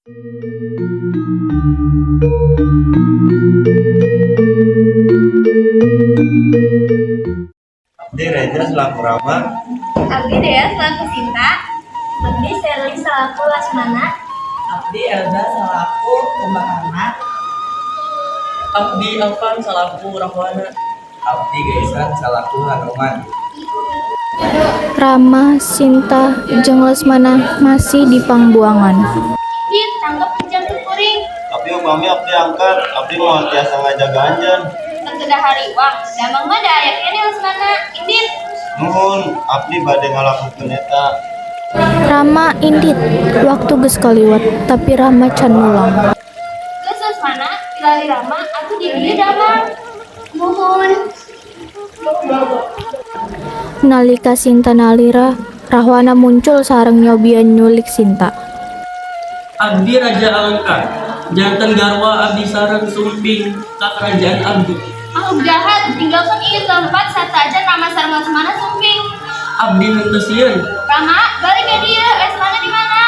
Abdi Reza selaku Rama. Abdi Dea selaku Sinta. Abdi Serli selaku Lasmana. Abdi Elda selaku Kumbakarna. Abdi Alvan selaku Rahwana. Abdi Gaisan selaku Hanoman. Rama, Sinta, jeung Lesmana masih di pangbuangan. Dit, tangkep pinjam ke kuring. Tapi upami abdi angkat, abdi moal tiasa ngajaga anjeun. Teu hariwang, damang mah da aya keneh Lesmana. Indit. Nuhun, abdi bade ngalakukeun eta. Rama indit, waktu geus kaliwat, tapi Rama can mulang. Geus Lesmana, pilali Rama, atuh di dieu damang. Nuhun. Nalika Sinta nalira, Rahwana muncul sareng nyobian nyulik Sinta. Abdi Raja Alengka. Janten garwa abdi sareng sumping ka kerajaan abdi. Makhluk jahat, tinggalkan ieu tempat sateuacan Rama sareng Lesmana sumping. Abdi henteu sieun. Rama, balik ka dieu, Lesmana di mana?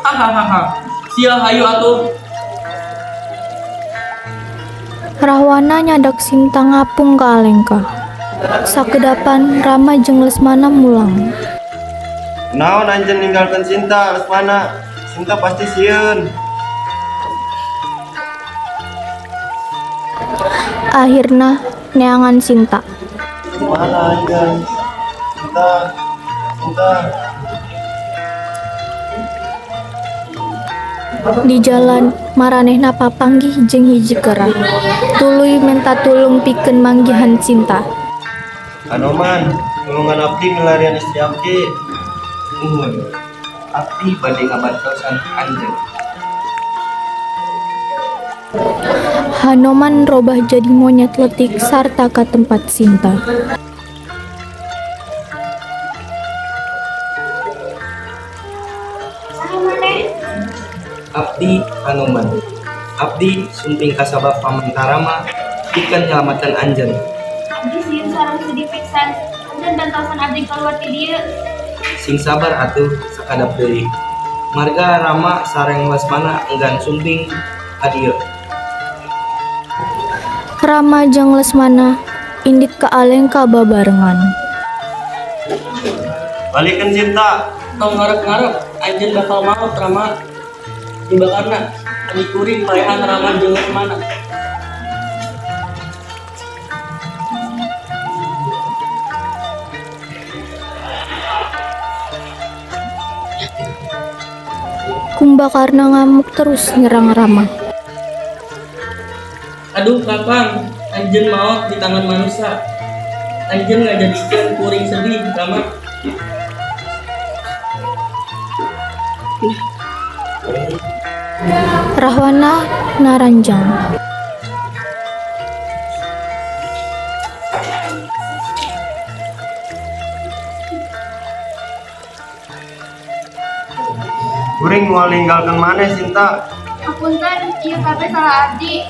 Hahaha. Sia hayu atuh. Rahwana nyandak Sinta ngapung ka Alengka. Sakedapan Rama jeung Lesmana mulang. Naon anjeun ninggalkeun Sinta, Lesmana? Sinta pasti sieun. Akhirna neangan Sinta. Di mana anjeun? Sinta, Sinta. Di jalan, maranehna papanggih jeung hiji kera. Tuluy menta tulung pikeun manggihan Sinta. Hanoman, tulungan abdi milarian istri abdi. Muhun. Abdi bade ngabantosan anjeun. Hanoman robah jadi monyet letik sarta ka tempat Sinta. Saha maneh? Abdi Hanoman. Abdi sumping kasabab pamenta Rama pikeun nyalametkeun anjeun. Abdi sieun sareng sedih pisan. Anjeun bantosan abdi kaluar ti dieu. Sing sabar atuh sakadap deui. Marga Rama sareng Lesmana enggan sumping ka dieu. Rama jeung Lesmana indit ka Alengka babarengan. Balikeun Sinta. Tong ngarep-ngarep, anjeun bakal maot Rama. Kumbakarna, abdi kuring paehan Rama jeung Lesmana. Kumbakarna ngamuk terus nyerang Rama. Aduh kakang, anjeun maot di tangan manusia. Anjeun ngajadikeun kuring sedih, Rama. Rahwana naranjang. Kuring moal ninggalkeun maneh Sinta. Hapunten, ieu kabeh salah abdi.